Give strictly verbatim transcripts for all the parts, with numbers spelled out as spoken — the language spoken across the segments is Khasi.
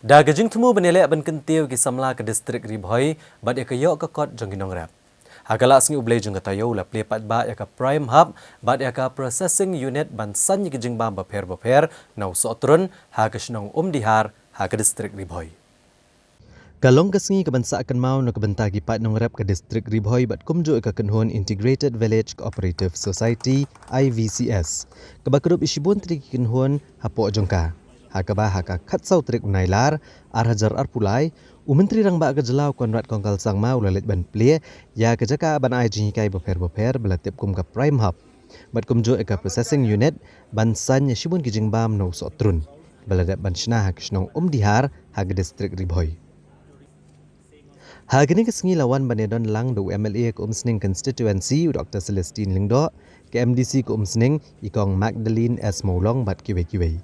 Da ka jingthmu ban ïaleh ban kyntiew ki samla ka distrik Ri Bhoi bad ïa ka ïoh ka kot jong ki nongrep, ha ka la sngi U Blei jong ka taïew la plie paidbah ïa ka Prime Hub bad ïa ka Processing Unit ban san ïa ki jingbam bapher bapher na u sohtrun ha ka shnong Umdihar ha ka distrik Ri Bhoi. Ka long ka sngi ka ban sah kynmaw na ka bynta ki paid nongrep ka distrik Ri Bhoi bad kumjuh ïa ka kynhun Integrated Village Cooperative Society, I V C S, kaba kdup ïa shibun tylli ki kynhun hapoh jong ka. Ha kaba ha ka khatsaw tarik u Nailar ar hajar arphew lai, u Myntri Rangbah ka jylla u Conrad Kongkal Sangma u la leit ban plie ïa ka jaka ban ai jinghikai bapher bapher ba la tip kum ka Prime Hub bad kumjuh ïa ka Processing Unit ban san ïa shibun ki jingbam na u sohtrun ba la dep ban shna ha ka shnong Umdihar ha ka distrik Ri Bhoi. Ha kane ka sngi la wan ban ïadon lang da u M L A ka Umsning Constituency u Doctor Celestine Lyngdoh, ka M D C ka Umsning i Kong Magdalene S Mawlong bad kiwei kiwei.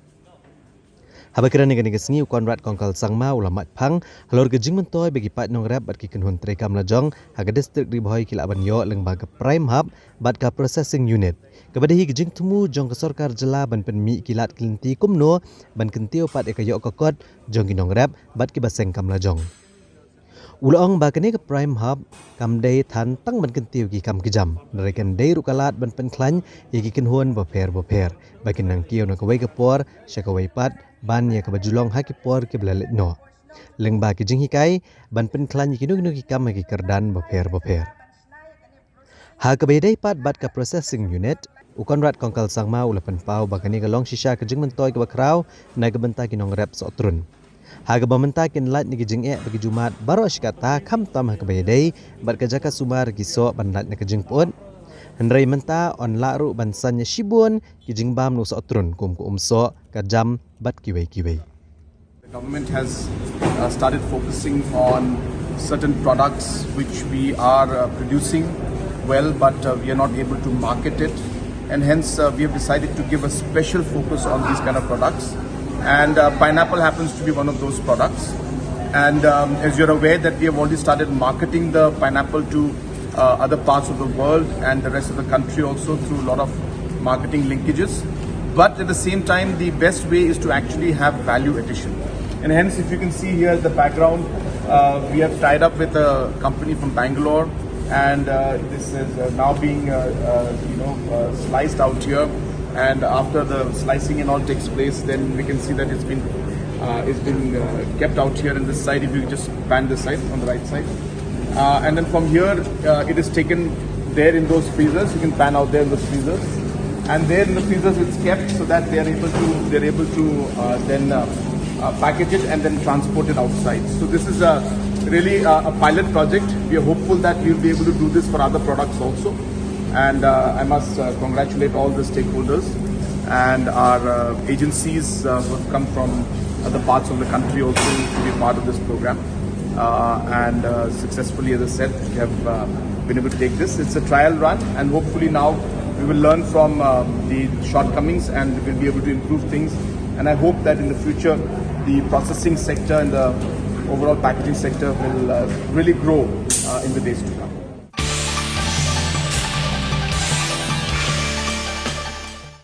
Haba kren ha kane ka sngi u Conrad Kongkal Sangma u la mad phang halor ka jingmyntoi ba ki paid nongrep bad ki kynhun treikam lajong ha ka distrik Ri Bhoi ki lah ban ïoh lyngba ka Prime Hub bad ka Processing Unit, kaba dei hi ka jingthmu jong ka sorkar jylla ban pynmih ki lad ki lynti kumno ban kyntiew pat ïa ka ïoh ka kot jong ki nongrep bad kiba seng kam lajong. U la ong ba kane ka Prime Hub kam dei than tang ban kyntiew ki kam ki jam, hynrei kan dei ruh ka lad ban pynkhlaiñ ïa ki kynhun bapher bapher ba kin nang kiew na kawei ka por sha kawei pat ban ïa kaba ju long ha ki por kiba la leit noh, lyngba ki jinghikai ban pynkhlaiñ ïa kino kino ki kam ha ki kyrdan bapher bapher. Ha kaba ïadei pat bad ka Processing Unit, u Conrad Kongkal Sangma u la pynpaw ba kane ka long shisha ka jingmyntoi kaba khraw na ka bynta ki nongrep sohtrun, ha kaba mynta kin lait na ki jingeh ba ki ju mad baroh shi katta, khamtam ha kaba ïadei bad ka jaka sumar ki soh ban lait na ka jingpyut, hynrei mynta yn lah ruh ban san ïa shibun ki jingbam na u sohtrun kum ka umsoh, ka jam bad kiwei kiwei. The government has uh, started focusing on certain products which we are uh, producing well, but uh, we are not able to market it. And hence, uh, we have decided to give a special focus on these kind of products. And uh, pineapple happens to be one of those products. And um, as you're aware that we have already started marketing the pineapple to uh, other parts of the world and the rest of the country also through a lot of marketing linkages. But at the same time, the best way is to actually have value addition. And hence, if you can see here in the background, uh, we have tied up with a company from Bangalore, and uh, this is uh, now being uh, uh, you know uh, sliced out here. And after the slicing and all takes place, then we can see that it's been uh, it's been uh, kept out here in this side. If you just pan this side on the right side, uh, and then from here, uh, it is taken there in those freezers. You can pan out there in those freezers. And there in the freezers, it's kept so that they are able to, they're able to uh, then uh, uh, package it and then transport it outside. So this is a really uh, a pilot project. We are hopeful that we'll be able to do this for other products also. And uh, I must uh, congratulate all the stakeholders and our uh, agencies uh, who have come from other parts of the country also to be part of this program. Uh, and uh, successfully, as I said, we have uh, been able to take this. It's a trial run, and hopefully now we will learn from uh, the shortcomings and we'll be able to improve things. And I hope that in the future, the processing sector and the overall packaging sector will uh, really grow uh, in the days to come.